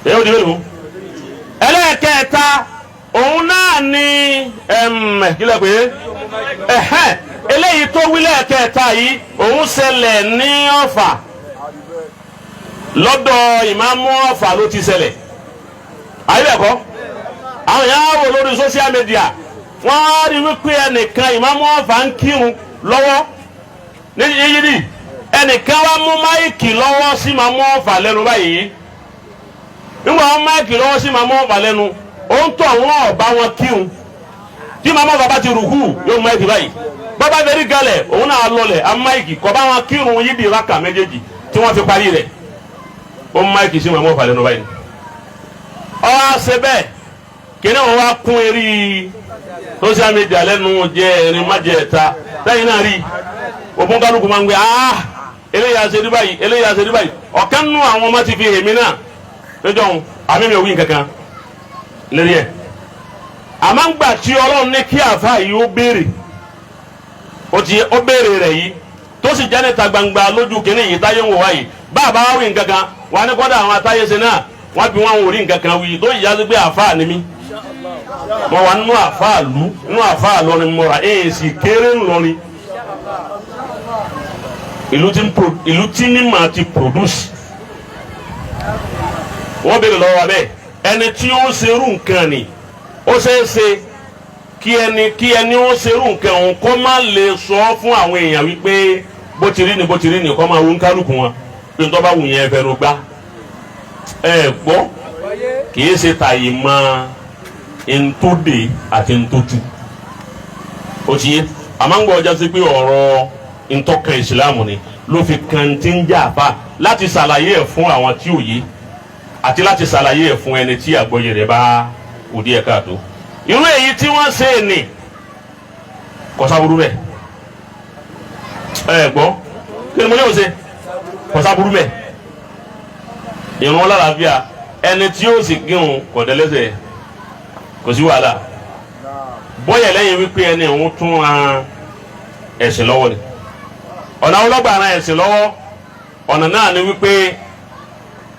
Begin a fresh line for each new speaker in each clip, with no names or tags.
Èyí ò di mélòó? Ẹlẹ́ẹ̀kẹta, òun náà ni kílẹ̀ pé ẹ̀hẹ́n, eléyìí tó wí lẹ́ẹ̀kẹta yìí, òun ṣẹlẹ̀ ní Ọ̀fà, lọ́dọ̀ ìmáàmù Ọ̀fà ló ti ṣẹlẹ̀. Àyẹ̀kọ́ àwọn èèyàn á wò lórí social media, wọ́n á rí wípé ẹnìkan, ìmáàmù Ọ̀fà ń kírun lọ́wọ́ ní yíyí, ẹnìkan wá mú mic lọ́wọ́ sí ìmáàmù Ọ̀fà lẹ́nu báyìí. Nígbà wọn mic lọ́wọ́ sí ìmáàmù Ọ̀fà lẹ́nu, ó ń tọ̀ wọ́n ọ̀bá wọn kírun. Tí ìmáàmù Ọ̀fà bá ti rùkú, yóò mic báyìí. Bọ́bá fẹ́rí galẹ̀, òun náà lọlẹ̀ á mic kọ́ bá wọn kírun yídì rákà méjèèjì tí wọ́n fi parí rẹ̀. Ó mic sí ìmáàmù Ọ̀fà lẹ́nu báyìí. Ó wá ṣe bẹ́ẹ̀, kíní wọn wá kún eré social media lẹ́nu jẹ́ ẹ̀rín májẹ̀ẹ́ta lẹ́yìn náà rí òfin kálukú máa ń gbé eléyà ṣe ní báyìí, eléyà ṣe ní báyìí. Ọ̀kan nù àwọn ọmọ ti fi èmi náà lọ́jọ́ òun, àmì mi ò wí nǹkankan lérí ẹ̀. Àmọ́ ń gbà tí Ọlọ́run ní kí àfa yìí ó béèrè, ó ti ó béèrè rẹ̀ yìí, tó sì jẹ́ níta gbangba lójú kínní yìí táyé ń wò wáyìí, báàbá wá wí nǹkankan wọn á ní kọ́dà àwọn atáyé ṣe náà, wọ́n bí wọn ò rí nǹkankan wí tó yíyá sí pé àfa ni mí. Mo wà nínú àfa lù, nínú àfa lọrin mọ́ra èyí sì kéré ńlọrin, ìlú tí mímọ̀ ti produce. Wọ́n béèrè lọ́wọ́ wa bẹ́ẹ̀, ẹni tí ó ń serú nǹkan ni ó ṣeé ṣe kí ẹni ó ń serú nǹkan òun kó má lè sọ fún àwọn èèyàn wípé bó ti rí ni, bó ti rí ni, kó máa wú ń kálukú wọn pé tó bá wù yẹn fẹnu gbá ẹ gbọ́. Kì í ṣe tàyè mọ́ ntòdè àti ntòtù ó ti yé. Àmọ́ ń gbọ́ ọjà sí pé ọ̀rọ̀ ntọ́kan ìsìlámù ni ló fi kan tí ń jà fa láti ṣàlàyé ẹ̀ fún àwọn tí ò yé àti láti ṣàlàyé ẹ̀ fún ẹni tí àgbọ́yé rẹ̀ bá kù díẹ̀ káàtó. Irú èyí tí wọ́n ṣe ní kọ́sáburú bẹ́ẹ̀. Ẹ gbọ́, kí ni mo yóò ṣe? Kọ́sáburú bẹ́ẹ̀. Ìrún lálàáfíà, ẹni tí yóò sì kírun kò dẹ́lẹ́sẹ̀, kò sí wàhálà. Bọ́yẹ̀ lẹ́yìn wípé ẹni òun tún ran ẹ̀sìn lọ́wọ́ ni. Ọ̀nà ọlọ́gbà ran ẹ̀sìn lọ́wọ́, ọ̀nà náà ni wípé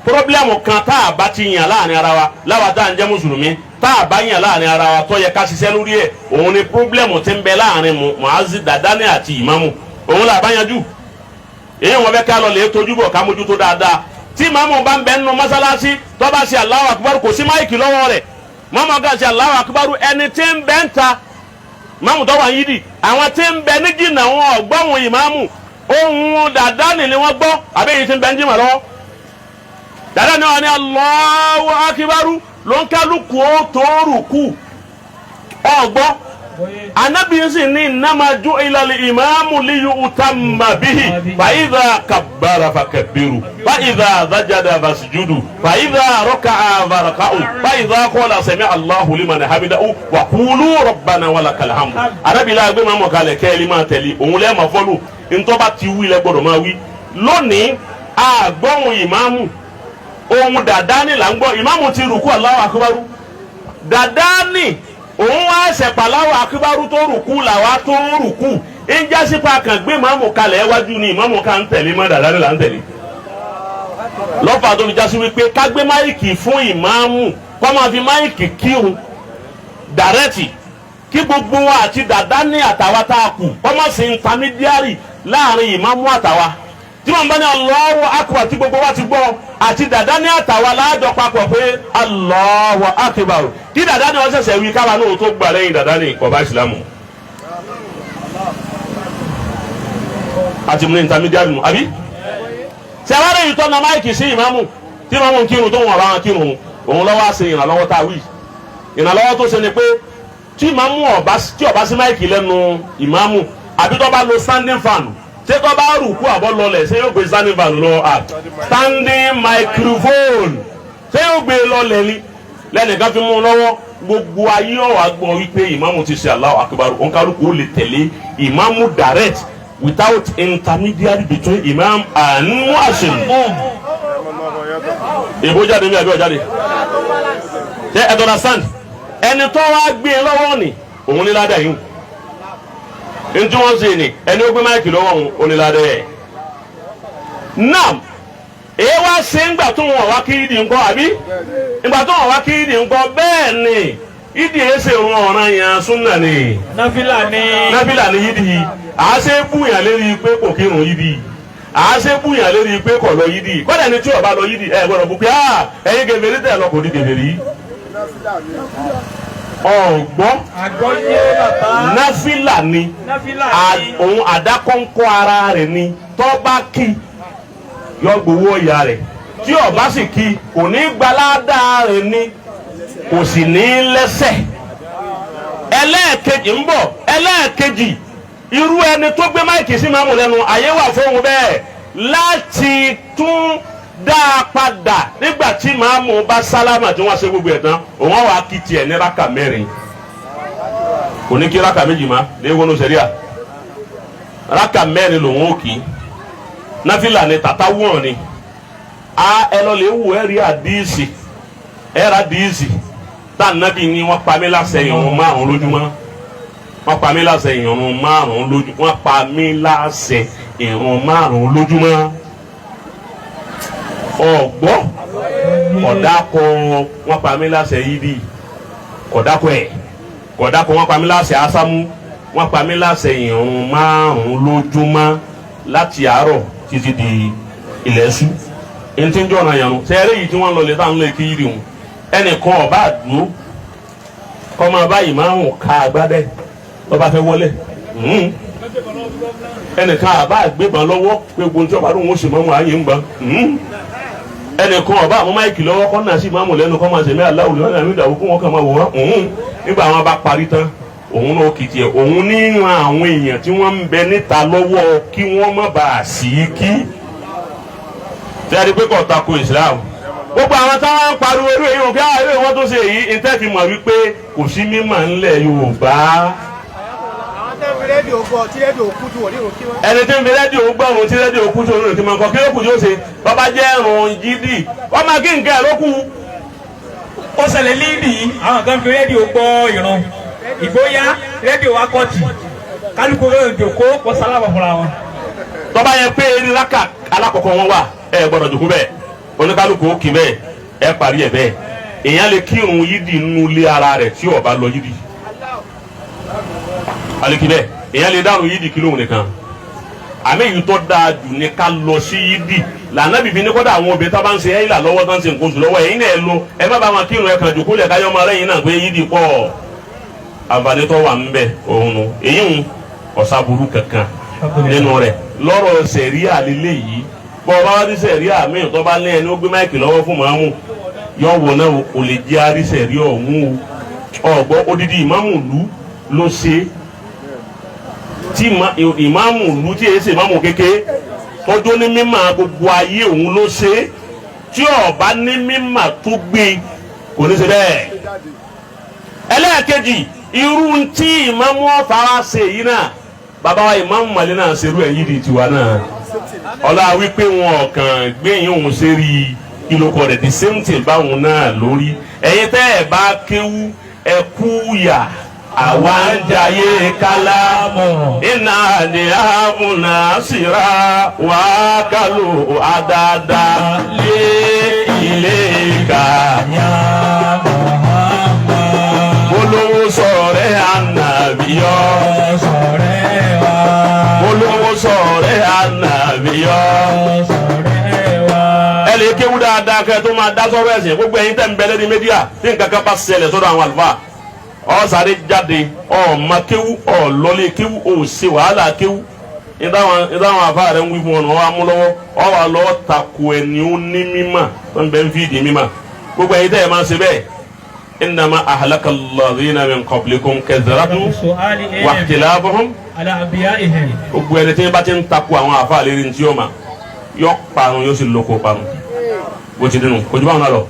problem kan tá a bá ti yàn láàrin ara wa, láwa tá à ń jẹ́ mùsùlùmí, tá a bá yàn láàrin ara wa tó yẹ ká ṣiṣẹ́ lórí ẹ̀, òun ni problem ti ń bẹ láàrin muazi dàdání àti ìmámù. Òun là bá yanjú. Èyí wọn fẹ́ ká lọ lè tójú bọ̀ ká mójútó dáadáa. Tí ìmámù bá ń bẹ nínú mọ́sálásí, tó bá ṣe Allahu Akbar, kò sí mic lọ́wọ́ rẹ̀, mọ́mọ́ ká ṣe Allahu Akbar, ẹni tí ń bẹ ń ta ìmámù tó wà yídì, àwọn tí ń bẹ ní jìnnà, wọn ọ̀gbọ́n ìmámù, ohun dàdání ni wọ́n gbọ́. Àbí èyí tí ń bẹ ń jìnnà lọ́wọ́ dàdání wọn ni Allahu Akbar ló ń kálukú ó tó rùkú ọgbọ́. Anabi sì ní innama ju'ila al-imamu liyu'tamma bihi, fa idha kabbara fakabbiru, fa idha sajada fasjudu, fa idha raka'a farka'u, fa idha qala sami'a Allahu liman hamidahu wa qulu rabbana wa lakal hamdu. Anabi la gbé máa mọ̀ kalẹ̀ kẹ́ẹ̀lì máa tẹ̀lé òun lẹ́ẹ̀ máa fọ́lù ntọ́ba ti wí lẹ́ gbọ́dọ̀ máa wí. Lónìí, àgbọ̀hún ìmáàmù, ohun dàdání là ń gbọ́. Ìmáàmù ti rùkú, Allahu akbaru. Dàdání òun wá ẹsẹ̀ pàláwọ̀ akíbárú tó rùkú làwa tó rùkú. Ìjásípa kan gbé ìmáàmù kalẹ̀ ẹwájú ni ìmáàmù ká ń tẹ̀lé mọ́ dàdání là ń tẹ̀lé. Lọ́fà tó fi jásí wípé ká gbé mic fún ìmáàmù kó máa fi mic kírun direct, kí gbogbo wa àti dàdání àtàwa tá a kù kó má sí intermediary láàrin ìmáàmù àtàwa. Tí wọn bá ní Allahu Akbar, tí gbogbo wa ti gbọ́, àti dàdání àtàwa láàjọ papọ̀ pé Allahu Akbar, kí dàdání wọn ṣẹ̀ṣẹ̀ wí káwa náà tó gbà lẹ́yìn dàdání, kò bá ìsìlámù. Àti mú ní intermediary nù àbí sẹ́wárẹ̀ yìí tọ́na mic sí ìmáàmù tí ìmáàmù ń kírun tó wọn bá wọn kírun, òun lọ́wọ́ á ṣe ìrànlọ́wọ́ tá a wí. Ìrànlọ́wọ́ tó ṣe ni pé tí ìmáàmù ọba, tí ọba sí mic lẹ́nu ìmáàmù, àbí tó bá lo standing fan, ṣé tó bá rùkú àbọ̀ lọlẹ̀, ṣé yóò gbé standing fan lọ à standing microphone, ṣé yóò gbé lọlẹ̀ ni lẹ́nìkan fi mú un lọ́wọ́? Gbogbo ayé ọ̀wà gbọ́ wípé ìmáàmù ti ṣe Allahu Akbar, òǹkálùkù ó lè tẹ̀lé ìmáàmù direct without intermediary between imam and muazzin. Ìbò jáde mi àbí ọ̀jáde? Ṣé ẹ understand? Ẹni tó wá gbé e lọ́wọ́ ni òun ní ládàá yìí ntí wọ́n ṣe ni ẹni ó gbé mic lọ́wọ́ òun ó ní ládàá yẹ. Nam Èyí wá ṣe ń gbà tó wọn wá kí ìdí ńkọ́ àbí ìgbà tó wọn wá kí ìdí ńkọ́ bẹ́ẹ̀ ni ìdí èsè wọn ọ̀ràn yẹn súnà ni.
Náfìlà ni.
Náfìlà ni yídì à ṣe búyàn lérí pé kò kírun yídì à ṣe búyàn lérí pé kò lọ yídì kọ́dà ni tí ó bá lọ yídì ẹ gbọ́dọ̀ bú pé à ẹ̀yin gèfèrí tẹ̀ lọ kò ní gèfèrí. Ọ̀gbọ́n
Àgbọ́yé bàbá.
náfìlà ni
Náfìlà ni.
Òun àdákọ́ńkọ́ ara rẹ̀ ni tó bá kí yọ gbowó ọ̀yà rẹ̀ tí ó bá sì kí kò ní gbaládá rẹ̀ ni kò sì ní lẹ́sẹ̀. Ẹlẹ́ẹ̀kejì ń bọ̀ ẹlẹ́ẹ̀kejì irú ẹni tó gbé máìkì sí máàmù lẹ́nu àyè wà fóun bẹ́ẹ̀ láti tún dá a padà nígbà tí máàmù bá sálámà tí wọ́n ṣe gbogbo ẹ̀ tán òun wà á kí tiẹ̀ ní rákà mẹ́rin kò ní kí rákà méjì má lè wọnú sẹ́ríà rákà mẹ́rin lòun ó kí náfìlà ni tàtà wọ̀n ni a ẹ lọ lè wù ẹ rí àdíìsì ẹ rà àdíìsì tá nàbì ni wọ́n pa mí láṣẹ ìrun márùn lójúmọ́ wọ́n pa mí láṣẹ ìrun márùn lójú wọ́n pa mí láṣẹ ìrun márùn lójúmọ́ ọ̀gbọ́ kọ̀dákọ̀ wọ́n pa mí láṣẹ yídì kọ̀dákọ̀ ẹ̀ kọ̀dákọ̀ wọ́n pa mí láṣẹ ásámú wọ́n pa mí láṣẹ ìrun márùn lójúmọ́ láti àárọ̀ títí di ilẹ̀ ṣú ntí ń jọ̀nà yànnú sẹ́ẹ̀rẹ́ yìí tí wọ́n lọ lè tá ń lè kí yìí wọn ẹnìkan ọba àdúró kọ́ máa bá ìmáàmù ká agbádẹ́ tó bá fẹ́ wọlé ẹnìkan àbá àgbébọn lọ́wọ́ pé gbogbo tí ọba lóun ó sì mọ́mú ààyè ń gbọ́n ẹnìkan ọba àmú máìkì lọ́wọ́ kọ́ náà sì máàmù lẹ́nu kọ́ máa sẹ̀mí aláwùjọ náà ní ìdàwó kó wọn kàn máa wò wọ́n nígbà wọn bá parí tán òun náà kì í tiẹ̀ òun ní ran àwọn èèyàn tí wọ́n ń bẹ níta lọ́wọ́ kí wọ́n má bàa sí í kí tí a rí pé kò tako Islam gbogbo àwọn táwọn ń pariwo eré yìí wọn kí àwọn eré wọn tó ṣe èyí ní fi mọ̀ wípé kò sí mímọ̀ ńlẹ̀ Yorùbá.
Àwọn tẹ́ fi rédíò gbọ́ tí rédíò kú tí wọ́n ní ìròkí wọn.
Ẹni tí ń fi rédíò gbọ́ òun tí rédíò kú tí òun rò tí máa ń kọ́ kí ló kù tí ó ṣe bàbá jẹ́ ẹ̀rùn jídì wọ́n máa kí nǹkan ẹ̀ ló kù.
Ó ṣẹlẹ̀ líìdì yìí àwọn kan fi rédíò gbọ́ ìrun ìgbóyà rédíò wa kọ́ọ̀tì kálukú rédíò jòkó kó sálábà fúnra wọn.
Tọ́ba yẹn pé eré rákà alákọ̀ọ́kọ́ wọn wà ẹ gbọ́dọ̀ jòkó bẹ́ẹ̀ oníkálukú ó kì bẹ́ẹ̀ ẹ parí ẹ̀ bẹ́ẹ̀ èèyàn lè kírun yídì nínú ilé ara rẹ̀ tí ó bá lọ yídì aleki bẹ́ẹ̀ èèyàn lè dárun yídì kí lóhùn nìkan àmì èyí tó dáa jù ní ká lọ sí yídì lànà bìbí ní kọ́dà àwọn obìnrin tó bá ń ṣe ẹ̀yìnlá lọ́wọ́ tó ń ṣe nǹkan oṣù lọ́wọ́ ẹ̀yìn náà lọ ẹ má bá wọn kírun ẹ kàn jòkó lẹ̀ káyọ́ ọmọ rẹ̀ yín náà pé yídì pọ̀ àǹfààní tó wà ń bẹ òun nù èyí ń ọ̀sà burú kankan nínú rẹ̀ lọ́rọ̀ sẹ̀ríà lílé yìí bọ́ ọba wá ní sẹ̀ríà míì tó bá ní ẹni ó gbé máìkì lọ́wọ́ fún màámù yọ wọ náà kò lè jẹ́ àrí sẹ̀ríà ọ̀hún o ọ̀gbọ́ odidi ìmáàmù ìlú ló ṣe tí ìmáàmù ìlú tí èyí ṣe ìmáàmù kékeré tọ́jú ní mímọ̀ gbogbo ayé òun ló ṣe tí ọba ní mímọ̀ tó gbé kò ní ṣe bẹ́ẹ̀. Ẹlẹ́ẹ̀kejì irú tí ìmáàmù ọ̀fà wá ṣe yìí náà bàbá wa ìmáàmù Màlẹ́ náà ṣerú ẹ̀ yìí di tiwa náà ọlá wípé wọn kàn gbẹ̀yìn òun ṣe rí ìlòkọ rẹ̀ the same thing báwọn náà lórí ẹ̀yin tẹ́ ẹ̀ bá kéwú ẹ kú yà àwa ń jayé kálá iná ni àmúna síra wà á kálò àdáadáa lé ilé ìka olówó sọ̀rẹ́ ànàbíyọ́ olówó sọ̀rẹ́ ànàbíyọ́ ẹ lè kéwú dáadáa kẹ́ tó máa dá sọ́rọ̀ ẹ̀sìn gbogbo ẹ̀yin tẹ̀ ń bẹ lẹ́ni mídíà tí nǹkan kan bá ṣẹlẹ̀ sọ́dọ̀ àwọn àlùfáà ọ sáré jáde ọ ma kéwú ọ lọlé kéwú ọ ṣe wàhálà kéwú ìdáhùn àfa rẹ ń wí fún ọ ní wọn mú lọ́wọ́ ọ wà lọ́wọ́ tako ẹni ó ní mímà tó ń bẹ ń fìdí mímà gbogbo ẹ̀yin tẹ̀ ẹ̀ máa ṣe bẹ́ẹ̀ innama ahlaka alladhina min qablikum kathratu wa ikhtilafuhum gbogbo ẹni tí wọ́n bá ti ń tako àwọn àfa lérí ní tí yóò ma yọ parun yóò sì lóko parun bó ti dínú kojú báwọn náà lọ.